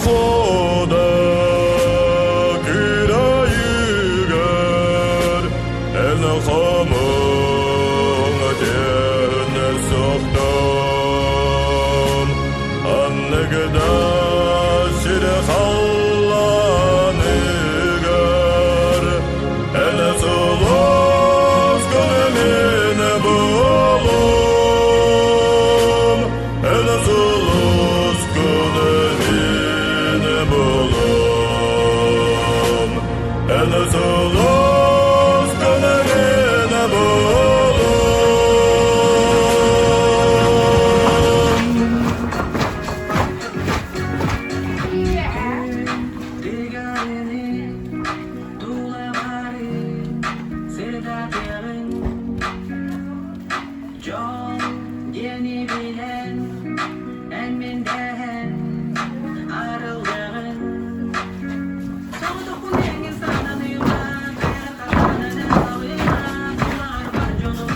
Похода күрайыгар эн хамың диэн сохтом анныгда сир халлааныгар эн сулус күнүмүн булум эн сулус күнүмүн булум эн сулус күнүмүн булум. Дьол диэни билэн, эн мин дэһэн арыллыаҕын. Соҕотохпун эҥин сананыма, хайа хатанан алыма, тулаҕар бар дьолум,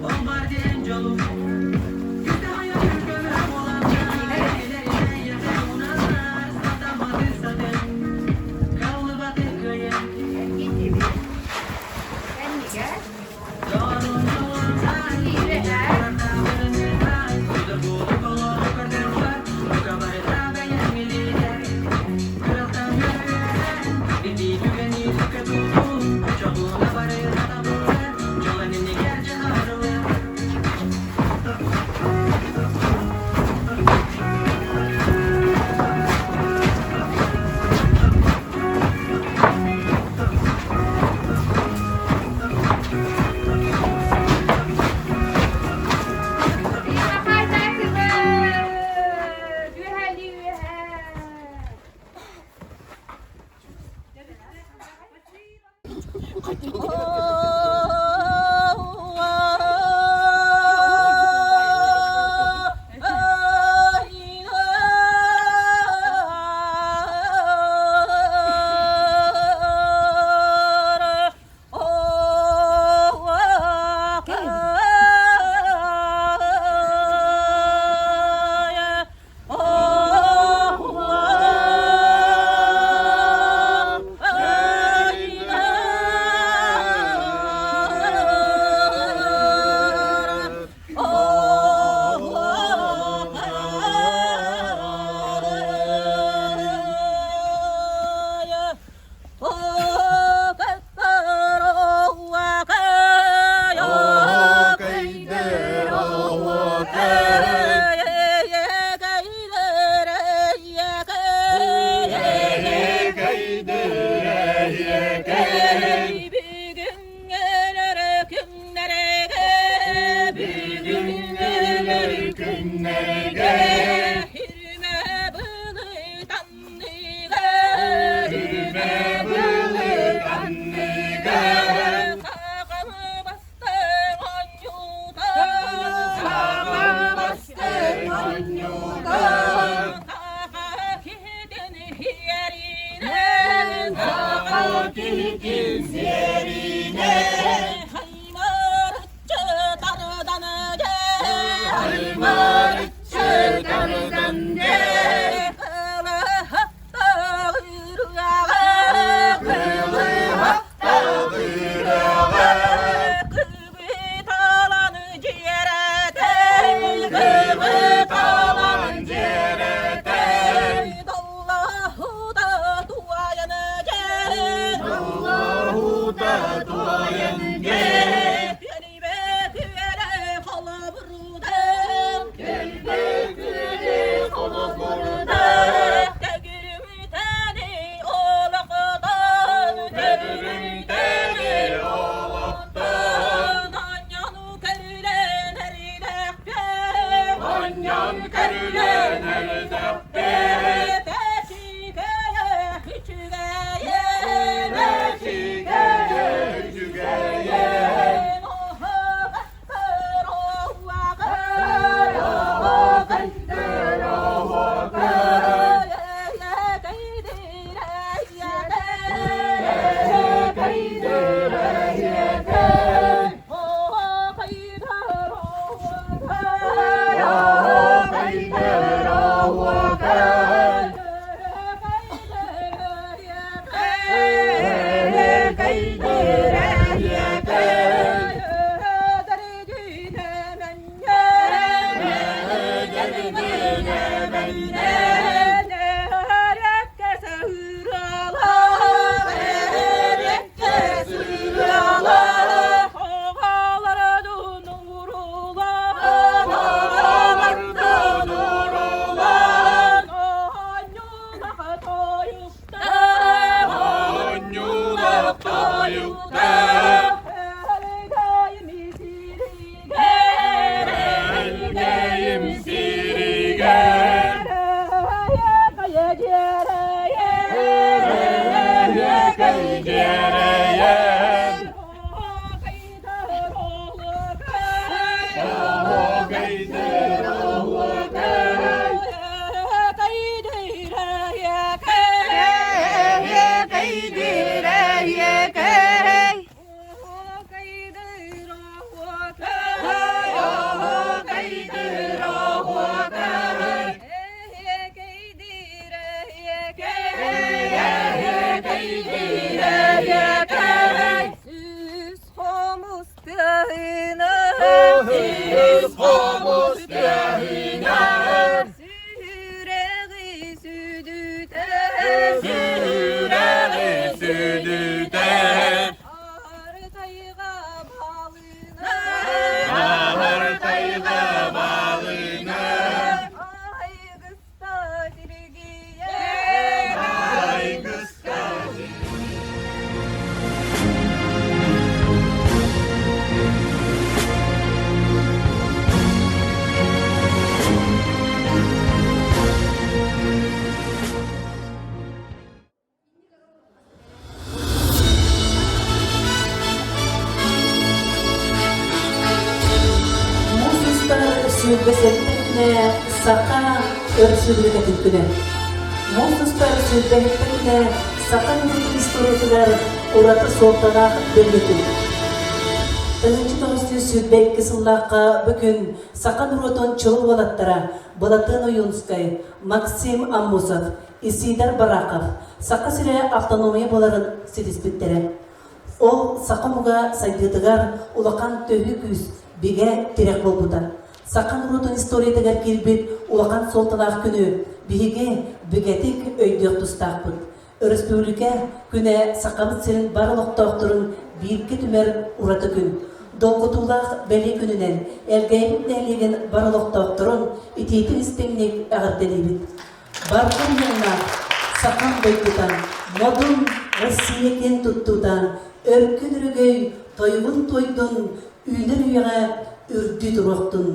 ол бар диэн дьолум. үүнүүтэ. Ары тайга балына. Ары тайга балына. Айгыста тилигие. Айгыста. Муус устар 27 күнэ Саха Өрөспүүбүлүкэтин күнэ. Муус устар 27 күнэ саха норуотун историятыгар ураты суолталаах бэлиэ күн. 1922 сыллаахха бу күн саха норуотун чулуу уолаттара Былатыан Ойуунскай, Максим Аммосов, Исидор Барахов Саха сирэ автономия буоларын ситиспиттэрэ. Ол саха омуга сайдыытыгар улахан төһүү күүс, бигэ тирэх буолбута. Саха норуотун историятыгар киирбит улахан суолталаах күнү биһиги бигэтик өйдүөх тустаахпыт. Өрөспүүбүлүкэ күнэ Сахабыт сирин бар олохтоохторун бииргэ түмэр ураты күн. Долгутуулаах бэлиэ күнүнэн Элгээйбит нэһилиэгин бар олохтоохторун итиитин-истиҥник эҕэрдэлиибит. Барҕа муҥнаах сахам дойдута, модун Россия киэн туттуута, өркөн өрөгөй тойугун туойдун, үүнэр үйэҕэ үрдүү туруохтун.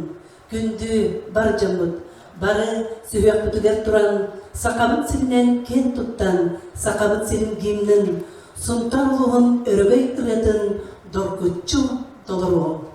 Күндү бар дьоммут, бары сүһүөхпүтүгэр туран, Сахабыт сиринэн киэн туттан, Сахабыт сирин гимнин, Сунтаар улууһун өрөгөй ырыатын доргуччу толоруоҕуҥ.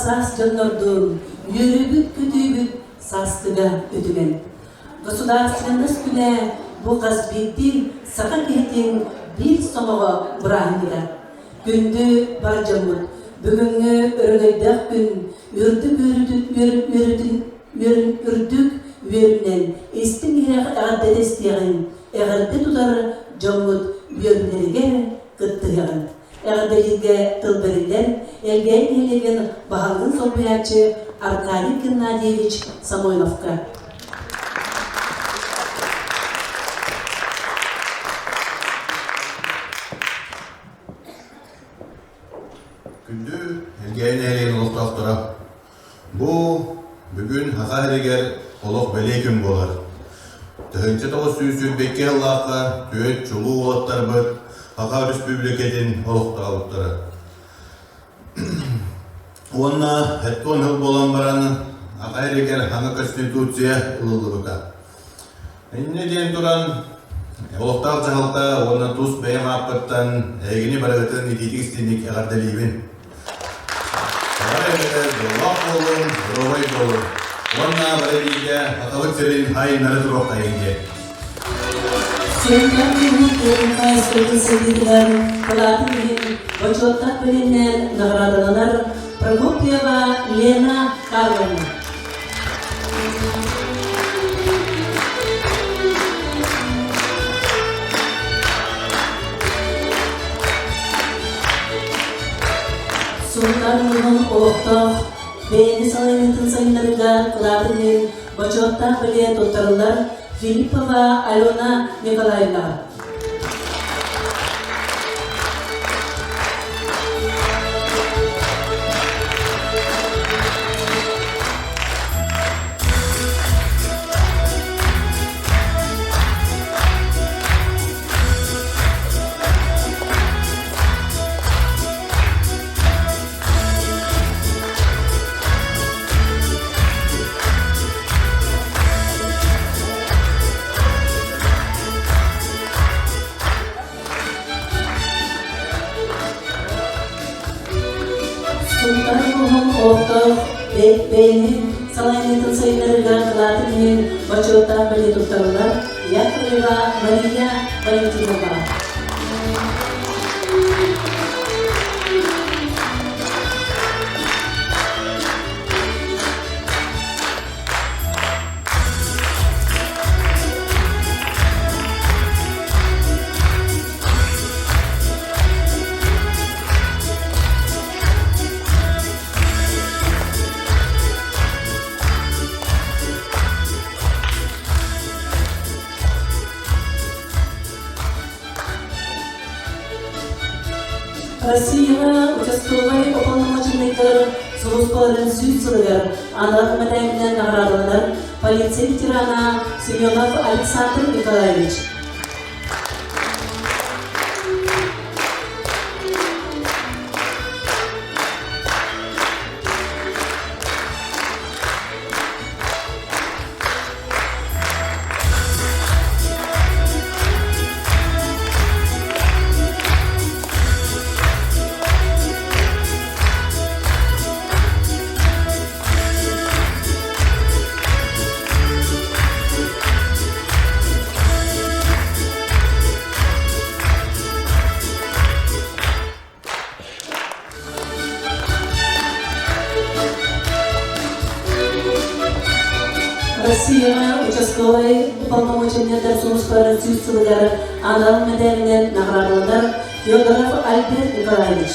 саас дьоннордуун үөрүүбүт-көтүүбүт сааскыга үтүгэн. Государственность күнэ бу хас биирдии саха киһитин биир сомоҕо бырааһынньыга. Күндү бар дьоммут, бүгүҥҥү өрөгөйдөөх күн үрдүк үөрүүтүн үөрүүтүн үрдүк үөрүүнэн истиҥ иһирэх эҕэрдэтэ истиэҕиҥ, эҕэрдэ тутар дьоммут үөрүүлэригэр кыттыһыаҕыҥ. Эҕэрдэлииргэ тыл бэриллэр Элгээйи нэһилиэгин баһылыгын солбуйааччы Аркадий Геннадьевич Самойловка. Күндү Элгээйи нэһилиэгин олохтоохторо, бу бүгүн Саха сиригэр олох бэлиэ күн буолар. 1922 сыллаахха түөрт чулуу уолаттарбыт Саха Өрөспүүбүлүкэтин олохтообуттара. Уонна 70 сыл буолан баран Саха сиригэр саҥа Конституция ылыллыбыта. Инньэ диэн туран, олохтоох дьаһалта уонна тус бэйэм ааппыттан эһигини барыгытын итиитик истиҥник эҕэрдэлиибин. Саҕар эбэтэ дьоллоох буолуҥ, доруобай буолуҥ. Уонна бары бииргэ Сахабыт сирин хайыннары туруоххайыҥ диэн. Сөргүөн киһи куорунхай суотун сылдьыытыгар кылаатын иһин бочуоттаах бэлиэннээн наҕараадаланар Прокопьева Лена Карловна. Сунтаар улууһун олохтоох бэйэни салайыныытын сайыннарыыга кылаатын иһин бочуоттаах бэлиэ туттарыллар Филиппова Алена Николаевна. Сунтаар улууһун олохтоох бэйэни салайыныытын сайыннарыыга кылаатын иһин бочуоттаах бэлиэ туттарыллар Яковлева Мария Валентинова. Россияҕа участковай уполномоченнайдар сулууспаларын сүүс сылыгар анал мэтээлинэн наҕараадаланар полиция ветерана Семенов Александр Николаевич. Россияҕа участковай уполномоченнайдар сулууспаларын сүүс сылыгар анал мэтээлинэн наҕараадаланар Федоров Альберт Николаевич.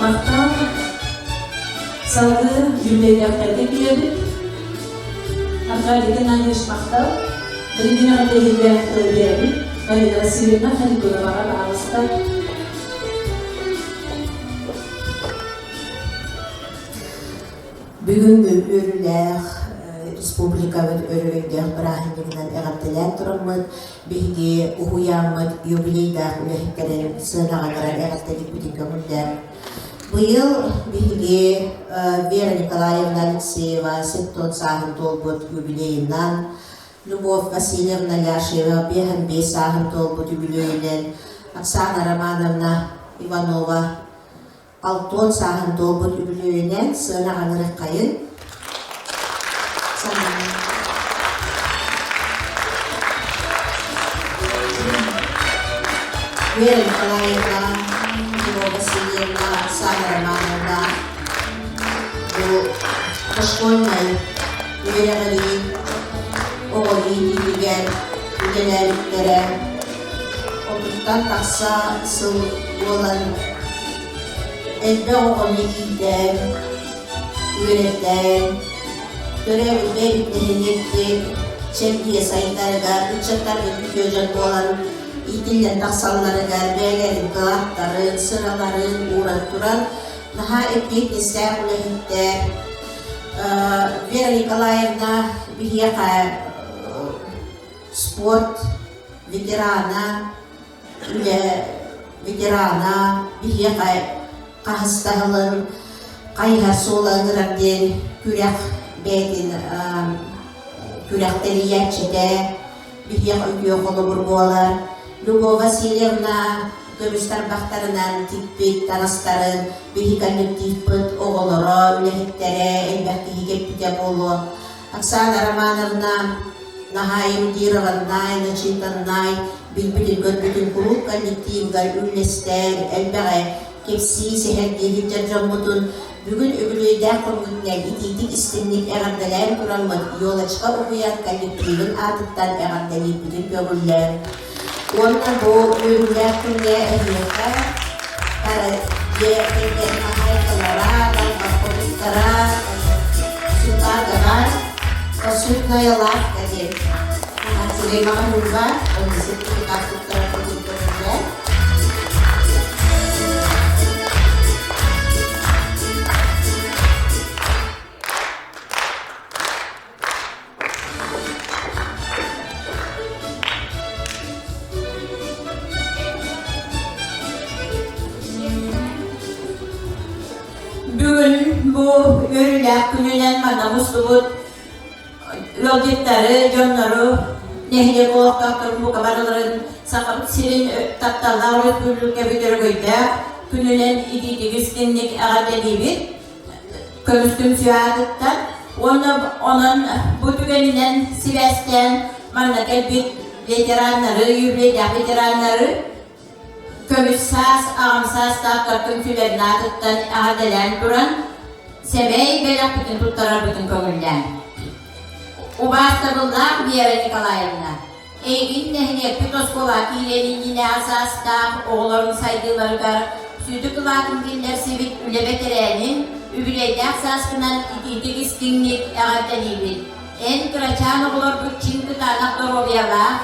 Махтал салгыы юбилейдээхтэргэ киирэбит. Аркадий Геннадьевич махтал. Билигин эҕэрдэлииргэ тыл биэрэбит. Марина Васильевна Харитоноваҕа баҕаласта. Бүгүҥҥү үөрүүлээх республикабыт өрөгөйдөөх бырааһынньыгынан эҕэрдэлээн тураммыт, биһиги уһуйааммыт юбилейдаах үлэһиттэрин сыанаҕа баран эҕэрдэлиирбитин көҥүллээн. Быйыл биһиги Вера Николаевна Алексеева 70 сааһын туолбут юбилейынан, Любовь Васильевна Ляшева 55 сааһын туолбут үбүлүөйүнэн, Оксана Романовна Иванова 60 сааһын туолбут үбүлүөйүнэн сыанаҕа ыҥырыаххайын. Вера Николаевна, Любовь Васильевна, Оксана Романовна бу дошкольнай үөрэҕирии оҕо иитиитигэр үлэлээбиттэрэ 30-тан тахса сыл буолан элбэх оҕону иитэн, үөрэтэн, төрөөбүт бэйэбит нэһилиэкпит чэлгийэ сайдарыгар, ыччаттарбыт үтүө дьон буолан иитиллэн тахсалларыгар бэйэлэрин кылааттарын, сыраларын ууран туран наһаа эппиэтинэстээх үлэһиттэр. Вера Николаевна биһиэхэ спорт ветерана, үлэ ветерана, биһиэхэ хаһыстаһылын хайыһар суола ыҥырар диэн күрэх бэйэтин күрэх тэрийээччитэ, биһиэхэ үтүө холобур буолар. Любовь Васильевна көмүс тарбахтарынан тикпит таҥастарын биһи коллективпыт оҕолоро, үлэһиттэрэ элбэх киһи кэппитэ буолуо. Оксана Романовна наһаа эрудированнай, начитаннай, билбитин-көрбүтүн куруук коллективгар үллэстэр, элбэҕи кэпсии, сэһэргии сылдьар дьоммутун бүгүн үбүлүөйдээх күммүтүнэн итиитик истиҥник эҕэрдэлээн тураммыт Елочка уһуйаан коллективын аатыттан эҕэрдэлиирбитин көҥүллээн уонна бу үөрүүлээх күҥҥэ эһиэхэ дьиэ кэргэн хаһаайкалара, хотуттара, сутаагаҕа посудная лавка диэн үчүгэй маҕаһыынга онно сертификат туттарарбытын көҥүллээн. Бүгүн бу үөрүүлээх күнүнэн манна мустубут ыалдьыттары, дьоннору, нэһилиэк олохтоохторун бука барыларын Сахабыт сирин тапталлаах өрөспүүбүлүкэбит өрөгөйдөөх күнүнэн итиитик истиҥник эҕэрдэлиибит. Көмүс түмсүү аатыттан уонна онон бу түгэнинэн сибээстээн манна кэлбит ветераннары, юбилейдаах ветераннары көмүс саас, аҕам саастаахтар түмсүүлэрин аатыттан эҕэрдэлээн туран сэмэй бэлэхпитин туттарарбытын көҥүллээн. Убаастабыллаах Вера Николаевна, Эйигин нэһилиэкпит оскуола киириэн иннинээҕи саастаах оҕолорун сайдыыларыгар сүдү кылаатын киллэрсибит үлэ бэтэрээнин үбүлүөйдээх сааскынан итиитик истиҥник эҕэрдэлиибит. Эн кырачаан оҕолорбут чиҥ кытаанах доруобуйалаах,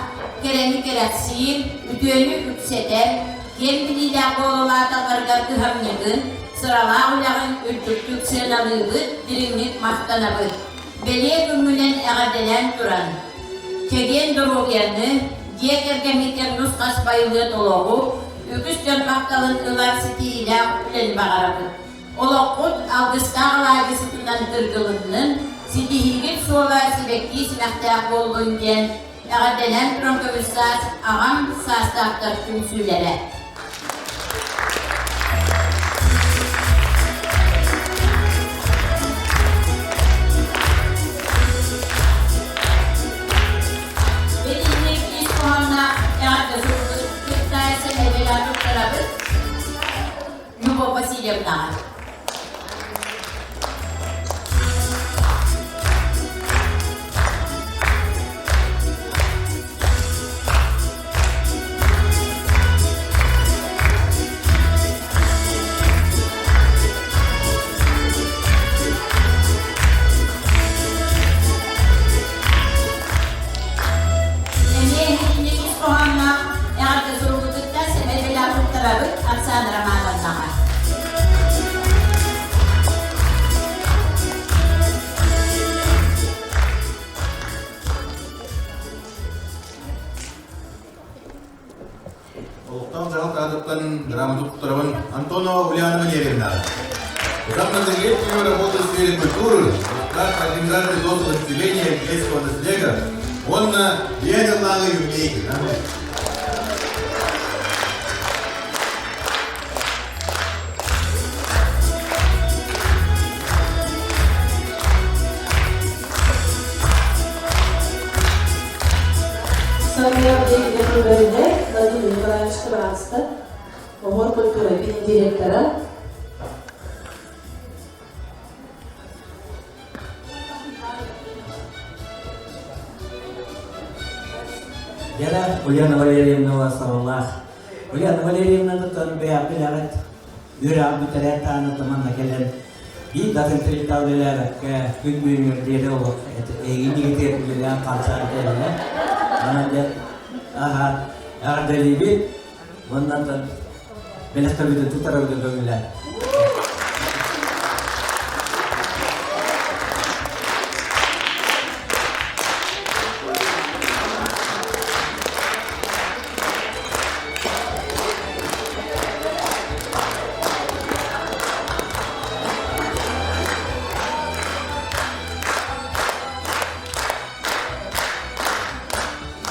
кэрэни кэрэхсиир, үтүөнү үксэтэр, киэҥ билиилээх буолалааталларыгар кыһамньыгын, сыралаах үлэҕин үрдүктүк сыаналыыбыт, дириҥник махтанабыт. Бэлиэ күҥҥүнэн эҕэрдэлээн туран, чэгиэн доруобуйаны, дьиэ кэргэҥҥитигэр нус-хас байылыат олоҕу, үгүс дьон махталын ылар ситиһиилээх үлэни баҕарабыт. Олоххут алгыстаах алаадьы сытынан тыргылыннын, ситиһиигит суола сибэкки симэхтээх буоллун диэн эҕэрдэлээн туран көмүс саас аҕам саастаахтар түмсүүлэрэ. Итинник ис хоһоонноох эҕэрдэ суругун кытта сэмэйбэлээх туттарабыт Любовь Васильевнаҕа. грамота туттарабын Антонова Ульяна Валерьевна. За многолетнюю работу в сфере культуры, как организации взрослого населения сельского наследия, он на ядерного юбилейки. Соня Владимировна Владимир Николаевич Троицкий, Омор культура директора. Вера Ульяна Валерьевна Сараллаах. Ульяна Валерьевна тутан бэйэҕит үөрэҕин бүтэрэр тааны таманна кэлэн биир датын тэрилтэ үлэлээбэккэ күн бүгүнүгэр диэри олох эйигин игитигэр үлэлээн хаалсаары кэллэ. Онон дьэ аха эҕэрдэлиибит уонна бэлэхтэбитин туттарабытын көҥүлээн.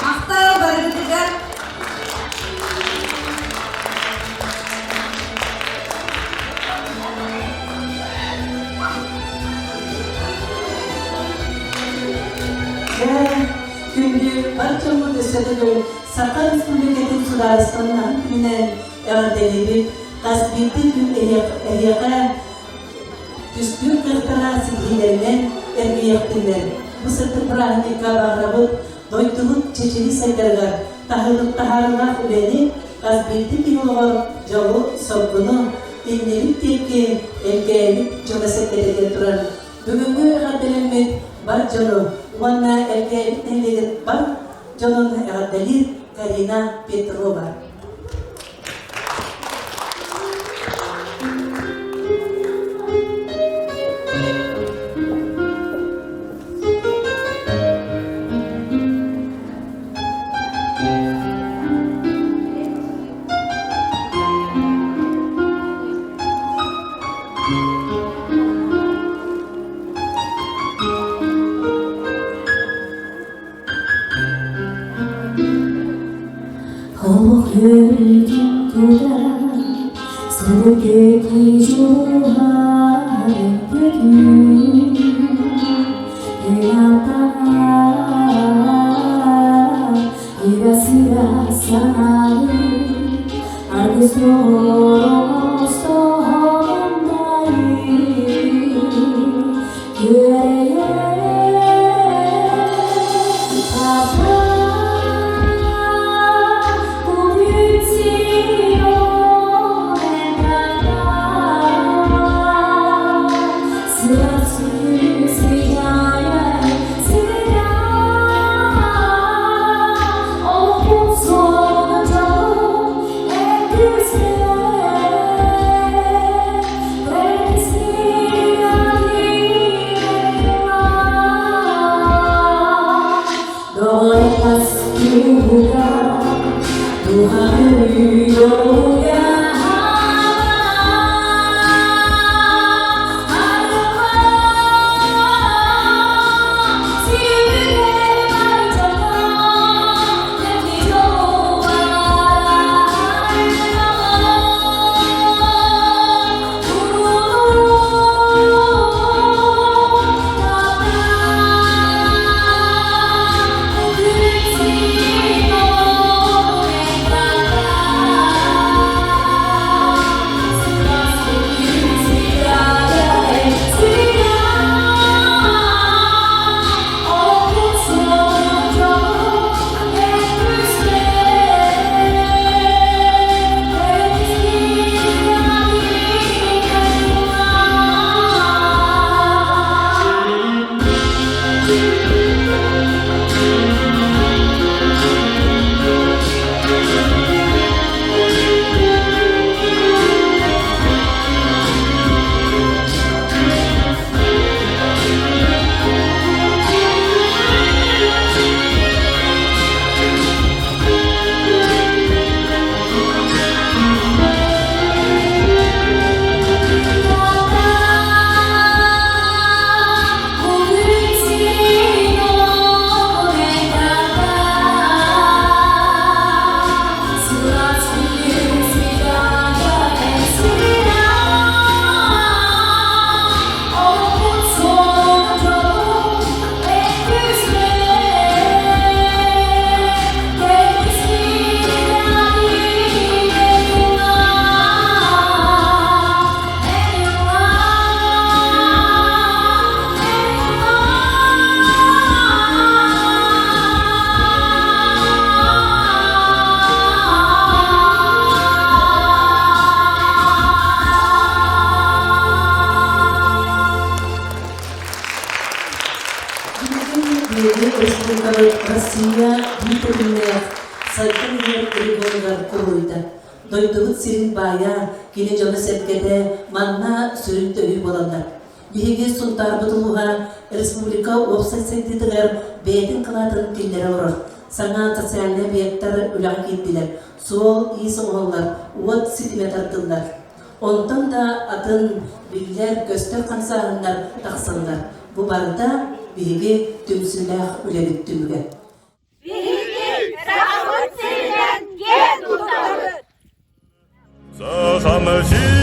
Махтал барыгытыгар. Күндү бар дьоммут өссө төгүл Саха Республикатын судаарыстыбаннаһын күнүнэн эҕэрдэлиибит. Хас биирдии күн эһиэхэ түстүүр кыахтара ситиһиилэринэн эргийиэхтиннэр. Бу сырдык бырааһынньыкка баҕарабыт дойдубут чэчирии сайдарыгар таһаарыылаах үлэни, хас биирдии киһи олоҕор дьолу-соргуну, иннибит диэки элгээбит дьоно-сэргэтигэр турар бүгүҥҥү эҕэрдэлэммит бар дьону уонна элгээбит нэһилиэгин бар дьонун эҕэрдэлиир Карина Петрова. Олох үөрүүтүн тутан, сырдык дьулуһан көтүү, Ира санаалы, аргыс биһиги республикабыт Россия биир тэтимнээх сайдан иһэр регионугар кубулуйда. Дойдубут сирин баайа, кини дьоно-сэргэтэ манна сүрүн төһүү буолаллар. Биһиги Сунтаарбыт улууһа республика уопсай сайдыытыгар бэйэтин кылаатын киллэрэ олорор. Саҥа социальнай объектар үлэҕэ киирдилэр, суол-иис оҥоһуллар, уот ситимэ тардыллар. Онтон да атын биллэр-көстөр хамсааһыннар тахсаллар. Бу барыта биһиги түмсүүлээх үлэбит түмүгэ. Биһиги Сахабыт сиринэн киэн туттабыт! Сахам сирин.